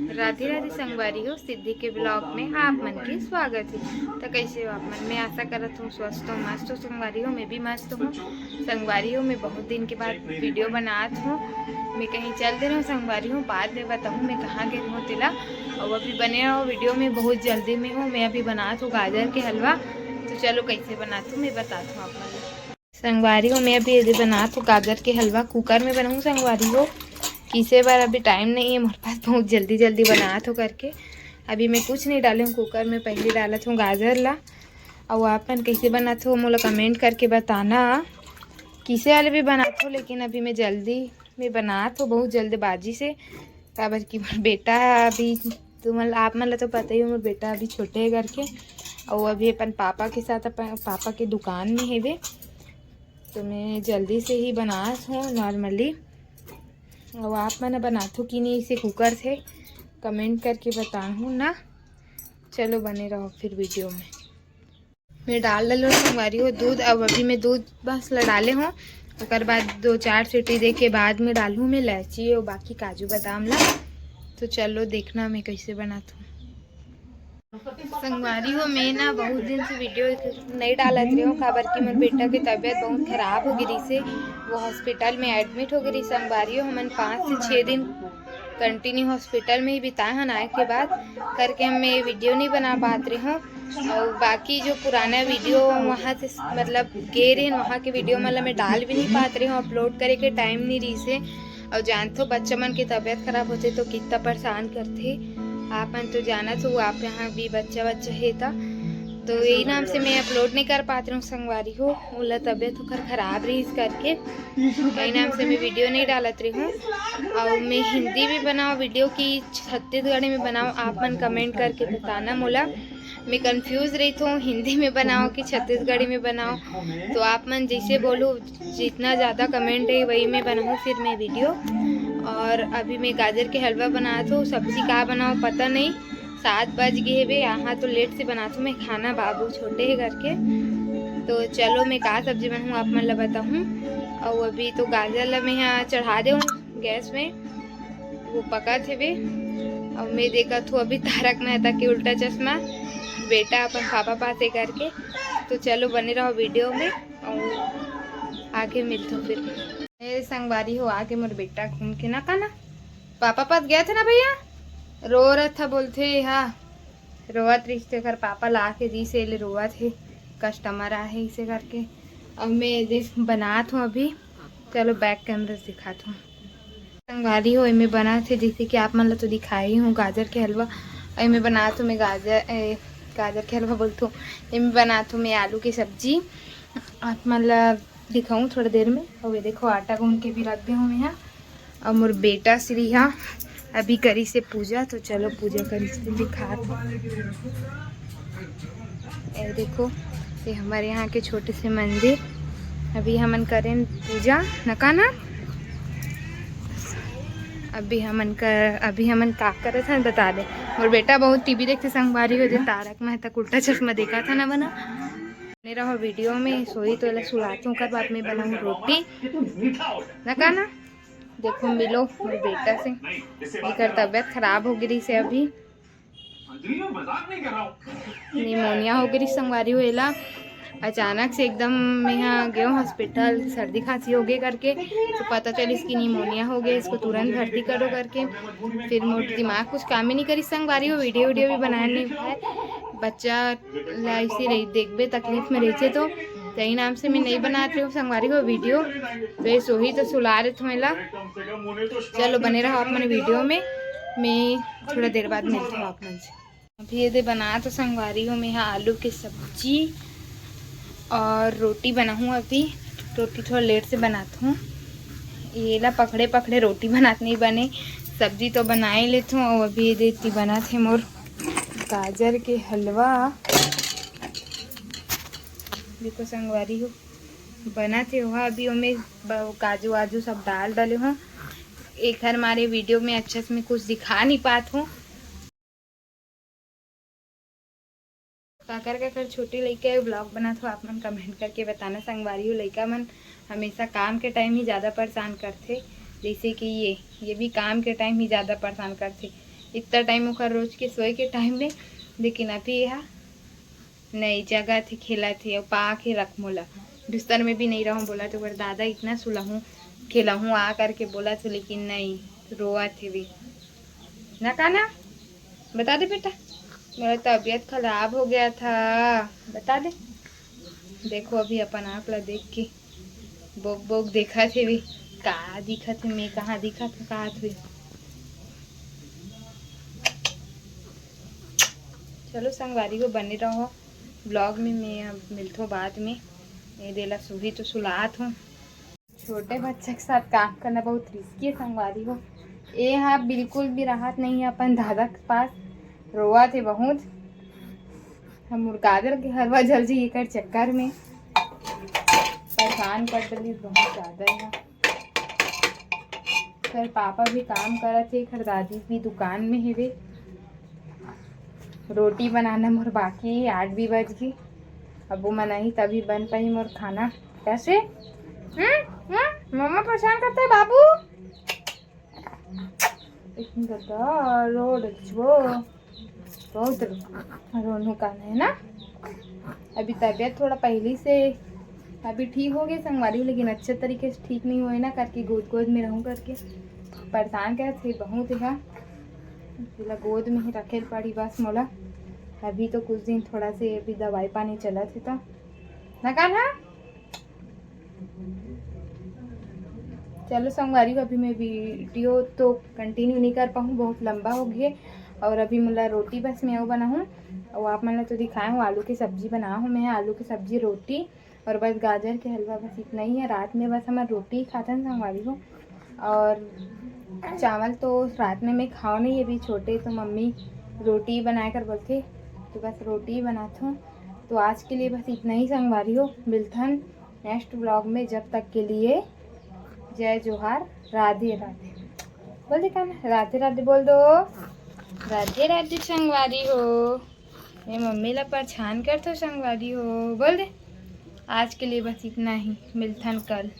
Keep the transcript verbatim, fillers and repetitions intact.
राधे राधे संगवारी हो, सिद्धि के ब्लॉग में आप मन के स्वागत है। तो कैसे हो आप मन? मैं आशा करत हूँ स्वस्थ हो, मस्त हो संगवारी हो। मैं भी मस्त हूँ संगवारी हो। मैं बहुत दिन के बाद वीडियो बनात हूँ। मैं कहीं चल दे रहा हूँ संगवारी हो, बाद में बताहूँ मैं कहाँ गए हूँ तेला। और अभी बने रहो वीडियो में, बहुत जल्दी में हूँ। मैं अभी बनात हूँ गाजर के हलवा, तो चलो कैसे बनात हूँ मैं बतात हूँ आप मन ला। संगवारी हो, मैं अभी एदे बनात हूँ गाजर के हलवा। कुकर में बनाऊँ संगवारी हो, किसे बार अभी टाइम नहीं है मोर पास, बहुत जल्दी जल्दी बनात हूँ करके। अभी मैं कुछ नहीं डाले हूँ कुकर में, पहले डालत हूँ गाजर ला। अउ आप मन कैसे बनात हो मोला कमेंट करके बताना। किसे वाले भी बनात हो, लेकिन अभी मैं जल्दी में बनात हूँ, बहुत जल्दबाजी से, काबर कि मोर बेटा अभी, तुमन आप मन ला तो पता ही हो, मोर बेटा अभी छोटे है करके। अउ अभी अपन पापा के साथ, अपन पापा के दुकान में हेवे, तो मैं जल्दी से ही बनात हूँ नॉर्मली। अउ आप मन बनात हो कि नहीं इसे कुकर से, कमेंट करके बताहू ना। चलो बने रहो फिर वीडियो में। मैं डाल डालो संगवारी हो दूध। अब अभी मैं दूध बस ला डाले हूँ, ओकर बाद दो चार सीटी दे के बाद में डालूँ मैं इलायची और बाकी काजू बादाम ला। तो चलो देखना मैं कैसे बनात हूँ। संगवारी हो, मैं ना बहुत दिन से वीडियो नहीं डालत रही हूँ, काबर कि मोर बेटा के तबीयत बहुत खराब हो गई से, वो हॉस्पिटल में एडमिट हो गई। संगवारी हो, हमन पाँच से छः दिन कंटिन्यू हॉस्पिटल में ही बिताए हन, आए के बाद करके हम मैं वीडियो नहीं बना पात रही हूँ। और बाकी जो पुराना वीडियो वहाँ से मतलब गे रहे, वहाँ के वीडियो मतलब मैं डाल भी नहीं पात रही हूँ, अपलोड करे के टाइम नहीं रही से। और जानथो बच्चा मन के तबीयत खराब होथे तो कितना परेशान करथे, आप मन तो जानत हो, आप यहाँ भी बच्चा बच्चा हे ता, तो यही नाम से मैं अपलोड नहीं कर पात रही हूँ संगवारी हो। ओला तबीयत ओकर खराब रहीस करके यही नाम से मैं वीडियो नहीं डालत रही हूँ। और मैं हिंदी में बनाओ वीडियो की छत्तीसगढ़ी में बनाओ, आप मन कमेंट करके बताना मोला। मैं कंफ्यूज रही थी हिंदी में बनाओ कि छत्तीसगढ़ी में बनाओ, तो आप मन जैसे बोलो, जितना ज़्यादा कमेंट है वही मैं बनाऊँ फिर मैं वीडियो। और अभी मैं गाजर के हलवा बनात हूँ, सब्जी का बनाओ पता नहीं, सात बज गए हेबे। यहाँ तो लेट से बनात हूँ मैं खाना, बाबू छोटे है करके। तो चलो मैं का सब्जी बनाऊँ आप मन ला बताऊँ। और अभी तो गाजर ला मैं यहाँ चढ़ा दे हूँ गैस में, वो पकत हेबे। और मैं देखत हूँ अभी तारक मेहता के उल्टा चश्मा, बेटा अपन पापा पास है करके। तो चलो बने रहो वीडियो में और आगे मिलते फिर। मेरे संगवारी हो आके मोर बेटा घूम के ना का ना पापा पास गया था ना भैया, रो रहा था बोलथे हा, रोवत रहिस तेकर पापा ला के दीस हे, ले रोवत हे, कस्टमर आए हे इसे करके। अब मैं देख बनात हूँ अभी, चलो बैक कैमरा से दिखात हूँ। संगवारी हो, एमे बनात हे जैसे कि आप मन ला तो दिखाई हूँ गाजर के हलवा। एमे बनात हूँ मैं गाजर, ए, गाजर के हलवा बोलत हूँ, एमे बनात हूँ मैं आलू की सब्जी। आप मन ला दिखाऊँ थोड़ा देर में। और ये देखो आटा गूंद के भी रख दे हूँ मैं यहाँ। और मोर बेटा श्री हा अभी करी से पूजा, तो चलो पूजा करी से दिखात हूँ। ये देखो, ये हमारे यहाँ के छोटे से मंदिर। अभी हमन करें पूजा नका ना। अभी हमन कर, अभी हमन का करत हन बता दे। मोर बेटा बहुत टीवी देखते संगवारी हो, जे तारक मेहता के उल्टा चश्मा देखा था ना बना। बने रहो वीडियो में। सोई तो एला सुलात हूँ, ओकर बाद में बनाऊँ रोटी नका ना। देखो मिलो मोर बेटा से, एकर तबीयत खराब हो गई से अभी, निमोनिया हो गई संगवारी हो एला। अचानक से एकदम मैं यहाँ गए हूँ हॉस्पिटल, सर्दी खांसी हो गए करके, तो पता चलिस कि निमोनिया हो गया, इसको तुरंत भर्ती करो करके। फिर मोर दिमाग कुछ काम ही नहीं करी संगवारी हो, वीडियो वीडियो भी बनाने पाए। बच्चा ला ऐसे रही देखबे तकलीफ में रहते तो, तो यही नाम से मैं नहीं बनात रही हूँ संगवारी हो वीडियो। तो ये सोही तो सुला रहे थे मेला। चलो बने रहो आप मन वीडियो में, मैं थोड़ा देर बाद मिलती हूँ आप मन से। अभी ये दे बनात हूँ संगवारी हो मैं यहाँ आलू के सब्जी और रोटी बनाहूँ। अभी रोटी थोड़ा लेट से बनात हूँ, ये ला पकड़े पकड़े रोटी बनात नहीं बने, सब्जी तो बना ही लेत हूँ। और अभी ये दे इतनी बनात हे मोर गाजर के हलवा। देखो संगवारी हो, बनात हे वहाँ। अभी ओमे ब-, काजू वाजू सब डाल डाले हूँ, एकर मारे वीडियो में अच्छा से मैं कुछ दिखा नहीं पात हूँ। काकर काकर छोटे लइका हे, ब्लॉग बनात हो, आप मन कमेंट करके बताना संगवारी हो। लइका मन हमेशा काम के टाइम ही ज़्यादा परेशान करथे, जैसे कि ये, ये भी काम के टाइम ही ज़्यादा परेशान करथे। इतना टाइम ओकर रोज के सोए के टाइम में, लेकिन अभी ये नहीं, जगत हे, खेलत हे, अउ पाके रख मोला। बिस्तर में भी नहीं रहूँ बोला तो ओकर दादा इतना सुलाहूँ, खेलाहूँ आ करके बोला तो, लेकिन नहीं, रोवत हे भी। ना काना, बता दे बेटा, मेरा तबीयत खराब हो गया था, बता दे। देखो अभी अपन आप ला देख के बोक बोक देखत हे भी, का दिखत हे, मैं कहाँ दिखत हूँ, का हुई। चलो संगवारी हो, बने रहो ब्लॉग में, मैं अब मिलथो बाद में। ये देला सुही तो सुलात हूँ। छोटे बच्चा के साथ काम करना बहुत रिस्की है संगवारी हो। ये हा बिल्कुल भी राहत नहीं है अपन दादा के पास, रोवत हे बहुत। हम मुर्गादर के हरवा जल जी एकर चक्कर में परेशान कर डली बहुत ज़्यादा है। फिर पापा भी काम करत हे, एकर दादी भी दुकान में हेवे। रोटी बनाना मोर बाकी, आठ भी बज गई। अब वो मन आही तभी बन पाही मोर खाना। कैसे? हम्म? हम्म? मम्मा परेशान करता है बाबू। इतनी ज्यादा रो डलची वो। बहुत रो-, रोनू का है ना। अभी तबीयत थोड़ा पहले से अभी ठीक हो गए संगवारी, लेकिन अच्छे तरीके से ठीक नहीं हुए ना करके गोद गोद में रहूँ करके परेशान करत हे बहुत है। तेला गोद में ही रखे ल पड़ी बस मोला। अभी तो कुछ दिन थोड़ा से अभी दवाई पानी चलत हे तो ना कान्हा। चलो संगवारी हो, अभी मैं वीडियो तो कंटिन्यू नहीं कर पाऊँ, बहुत लंबा हो गया। और अभी मोला रोटी बस मैं वो बनाहूँ और आप मन ला तो दिखाए हूँ, आलू की सब्जी बना हूँ मैं, आलू की सब्जी, रोटी और बस गाजर के हलवा, बस इतना ही है। रात में बस हमार रोटी ही खाथन संगवारी हो। और चावल तो रात में मैं खाओ नहीं, अभी छोटे तो मम्मी रोटी बनाए कर बोलथे, तो बस रोटी ही बनाथों। तो आज के लिए बस इतना ही संगवारी हो, मिलथन नेक्स्ट व्लॉग में। जब तक के लिए जय जोहार, राधे राधे। बोल दे कान्हा, राधे राधे बोल दो। राधे राधे संगवारी हो। ये मम्मी ला परेशान करथो संगवारी हो, बोल दे। आज के लिए बस इतना ही, मिलथन कल।